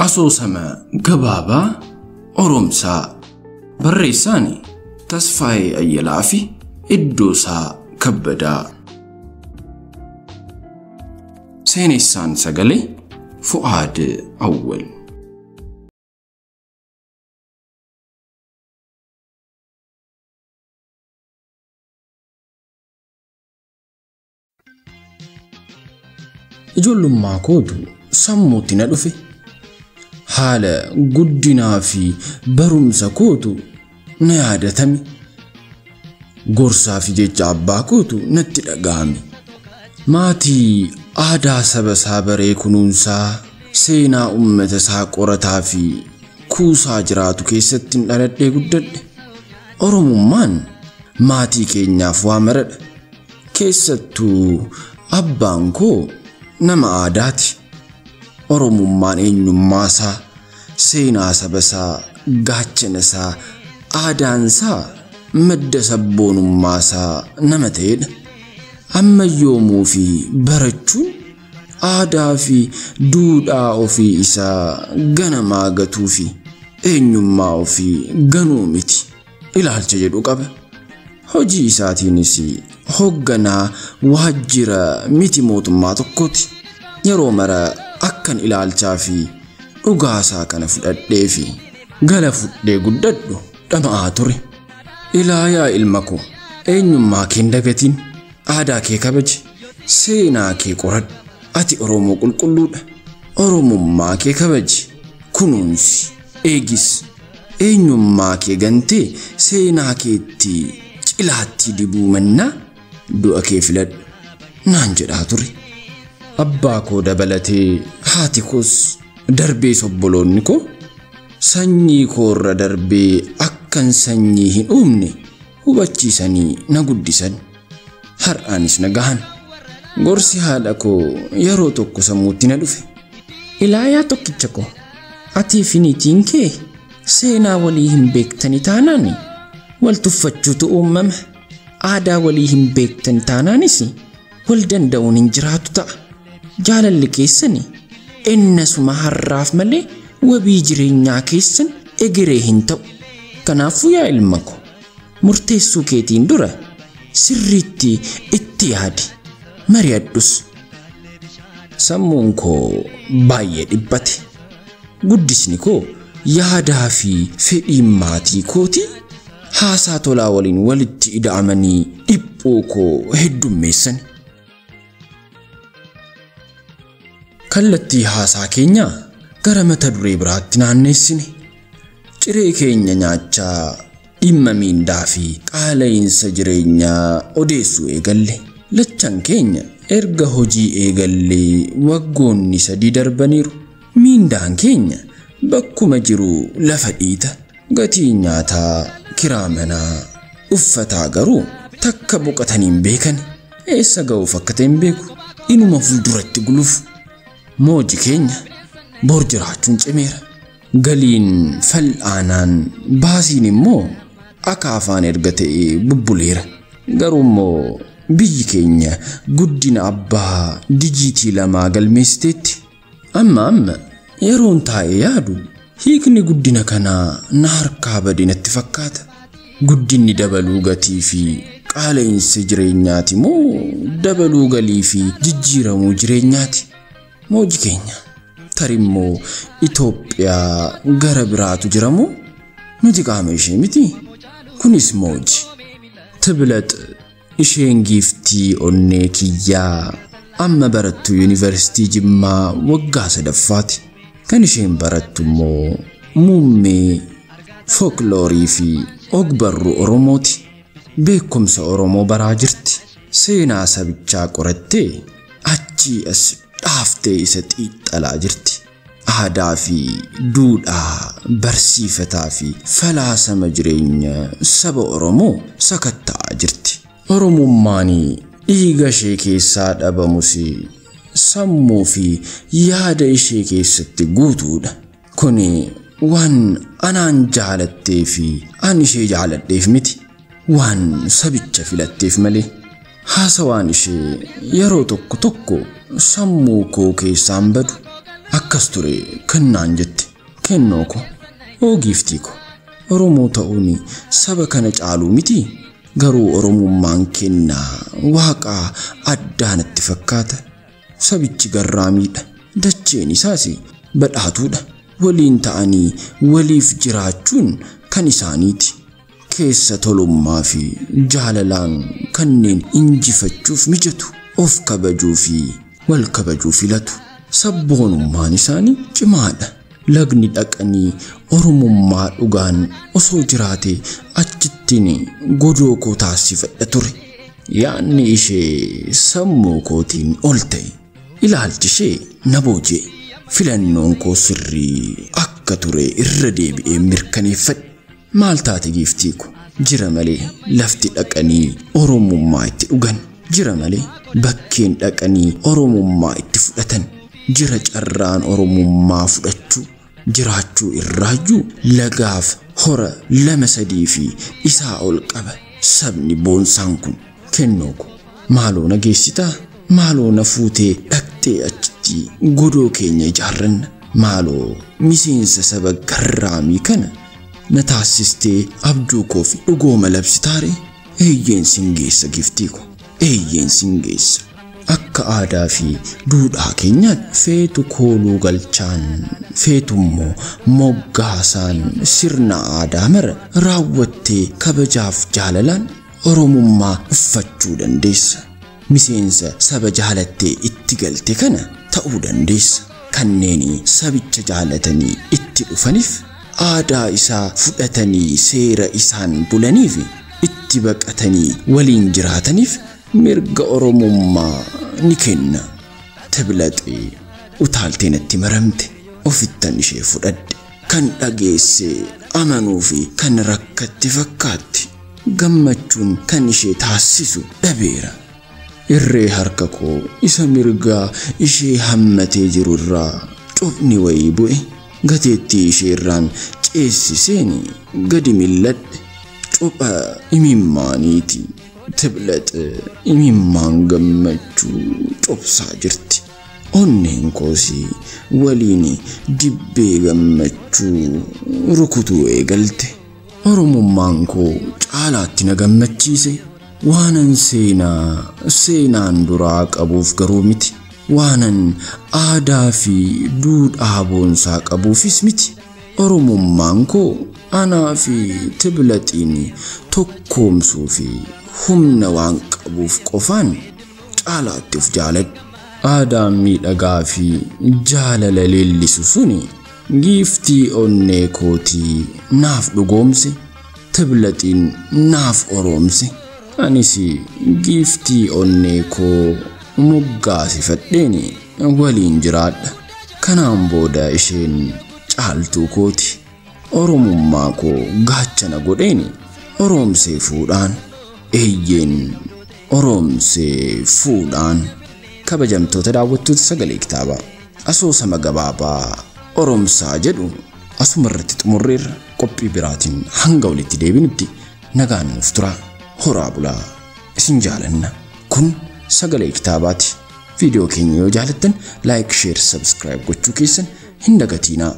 Asoosama gabaabaa Oromsaa barreessaan Tasfaayee Ayyalaa fi Iddoosaa Kabbadaa. Seenessaan sagalee Fu'aad Awwal. Ijoollummaa kootu sammuutti na dhufe. Haala guddinaa fi barumsa kootu na yaadatame. Gorsaa fi jecha abbaa kootu natti dhaga'ame. Maatii aadaa saba isaa baree kunuunsaa, seenaa uummata isaa qorataa fi kuusaa jiraatu keessatti dhaladhee guddadhe. Oromummaan maatii keenyaaf waa maradha. Keessattuu abbaan koo nama aadaati. Oromummaan eenyummaa isaa, seenaa saba isaa, gaachana isaa, aadaan isaa, madda sabboonummaa isaa nama ta'edha. Ammayyoomuu fi barachuun aadaa fi duudhaa ofii isaa ganamaa gatuu fi eenyummaa ofii ganuu miti ilaalcha jedhu qaba. Hojii isaatiinis hoogganaa waajjira miti mootummaa tokkooti. Yeroo mara akkan ilaalchaa fi dhugaasaa kana fudhadhee fi gala fudhee guddadhu dhama'aa ture. Ilaa yaa ilma koo, eenyummaa kee hin dagatin, aadaa kee kabaji, seenaa kee qoradhu. Ati Oromoo qulqulluudha. Oromummaa kee kabaji, kunuunsi, eegis. Eenyummaa kee gantee seenaa keetti cilaatti dibuu mannaa du'a kee filadhu naan jedhaa ture. Abbaa koo dabalatee haati koos darbee obboloonni koo sanyii koorra darbee akkan sanyii hin uumne hubachiisanii na guddisan. Har'aanis na gahan. Gorsi haadha koo yeroo tokko sammuutti na dhufe. Ilaa yaa tokkicha koo, atii fi niitiin kee seenaa walii hin beektani taanaan wal tuffachuutu uumama. Aadaa walii hin beektani taanaanis wal danda'uun hin jiraatu ta'a. Jaalalli keessan innasuma har'aaf malee wabii jireenyaa keessan egeree hin ta'u. Kanaafuu yaa ilma koo, murteessuu keetiin dura sirriitti itti yaadi, mari'adhus. Sammuun koo baay'ee dhiphate. Guddisni koo yaadaa fi fedhiin maatii kootii haasaa tolaa waliin walitti ida'amanii dhiphuu koo heddummeessan. Kallattii haasaa keenyaa gara mata duree biraatti naanneessine. Ciree keenya nyaachaa dhimma miindaa fi qaala'insa jireenyaa odeessuu eegalle. Lachan keenya erga hojii eegallee waggoonni 3 darbaniiru. Miindaan keenya bakkuma jiru lafa dhiita. Gatiin nyaataa, kiraa manaa, uffataa garuu takka boqotanii hin beekan. Eessa ga'uuf akka ta'e hin beeku. Inuma fuulduratti gulufu. Mooji keenya bor jiraachuun cimeera. Galiin fal'aanaan baasiin immoo akaafaan erga ta'e bubbuleera. Garuu immoo biyyi keenya guddina abbaa dijiitii 2 galmeessiteetti. Amma yeroon taa'ee yaadu hiikni guddina kanaa na harkaa badee natti fakkaata. Guddinni dabaluu gatii fi qaala'insa jireenyaati moo dabaluu galii fi jijjiiramuu jireenyaati? Mooji keenya tarimmoo Itoophiyaa gara biraatu jira moo nuti qaama ishee miti? Kunis mooji. Tiblax isheen giiftii onnee kiyyaa amma barattu yuunivarsiitii Jimmaa waggaa 3ffaati. Kan isheen barattu immoo muummee fookloorii fi ogbarruu Oromooti. Beekumsa Oromoo baraa jirti. Seenaa sabichaa qorattee achii as dhaaftee isa xiixxalaa jirti. Aadaa fi duudhaa barsiifataa fi falaasama jireenya saba Oromoo sakatta'aa jirti. Oromummaan dhiiga ishee keessaa dhabamus sammuu fi yaada ishee keessatti guutuudha. Kuni waan anaan jaalattee fi an ishee jaaladheef miti, waan sabicha filatteef malee. Haasawaan ishee yeroo tokko tokko sammuu koo keessaan badu. Akkas ture kennaan jette kennoo ko oo giiftii ko Oromoo ta'uun saba kana caaluu miti. Garuu Oromummaan kennaa waaqaa addaa natti fakkaata. Sabichi garraamiidha. Dacheen isaas badhaatuudha. Waliin ta'anii waliif jiraachuun kan isaaniiti. Keessa tolummaa fi jaalalaan kanneen injifachuuf mijatu, of kabajuu fi wal kabajuu filatu. Sabboonummaan isaanii cimaadha. Lagni dhaqanii Oromummaa dhugaan osoo jiraate achittiin godoo koo taasifadha ture. Yaanni ishee sammuu kootiin ol ta'e. Ilaalchi ishee na booji'e. Filannoon koo sirrii akka ture irra deebi'ee mirkaneeffadhe. Maal taate giiftii ko? Jira malee lafti dhaqanii Oromummaa itti dhugan. Jira malee bakkeen dhaqanii Oromummaa itti fudhatan. Jira carraan Oromummaa fudhachuu jiraachuu irraayyuu lagaaf hora 2, 3 fi isaa ol qaba. Sabni boonsaan kun kennoo ko maaloo na geessitaa? Maaloo na fuutee dhaqxee achitti godoo keenya ijaarranna. Maaloo miseensa saba garraamii kana na taasistee abjuu koo fi dhugooma labsitaare? Eeyyeen sin geessa giiftii ko, eeyyeen sin geessa. Akka aadaa fi duudhaa keenyaatti feetu kooluu galchaan, feetummoo moggaasaan sirna aadaa mara raawwattee kabajaaf jaalalaan Oromummaa uffachuu dandeessa. Miseensa saba jaalattee itti galte kana ta'uu dandeessa. Kanneen sabicha jaalatanii itti dhufaniif, aadaa isaa fudhatanii seera isaan bulaniif, itti baqatanii waliin jiraataniif mirga Oromummaa ni kenna. Tiblaxee utaaltee natti maramte, ofittan ishee fudhadhe. Kan dhageesse amanuu fi kan rakkatte fakkaatti. Gammachuun kan ishee taasisu dhabeera. Irree harka koo isa mirgaa ishee hammatee jiru irraa cufni wayii bu'e. Gateettii ishee irraan ceessiseen gadi milladhe. Cupha imimmaaniiti. Tiblaxe imimmaan gammachuu cobsaa jirti. Onneen koosii waliin dibbee gammachuu rukutuu eegalte. Oromummaan koo caalaatti na gammachiise. Waanan seenaan duraa qabuuf garuu miti. Waanan aadaa fi duudhaa boonsaa qabuufis miti. Oromummaan koo anaa fi Tiblaxiin tokkoomsuu fi humna waan qabuuf qofaan caalaatti of jaaladhe. Aadaan miidhagaa fi jaalala leellisu suni giiftii onnee kootii naaf dhugoomse. Tiblaxiin naaf oroomse. Anis giiftii onnee koo moggaasifadheen waliin jiraadha. Kanaan booda isheen caaltuu kooti. Oromummaa koo gaachana godheen oroomsee fuudhaan. Eeyyeen oroomsee fuudhaan. Kabajamtoota daawwattoota sagalee kitaabaa asoosama gabaabaa Oroomsaa jedhu asuma irratti xumurreerra. Qophii biraatiin hanga walitti deebinutti nagaan nuuf tura. Horaa bulaa, isin jaalanna. Kun sagalee kitaabaati. Viidiyoo keenya yoo jaalattan like, share, subscribe gochuu keessan hin dagatiinaa.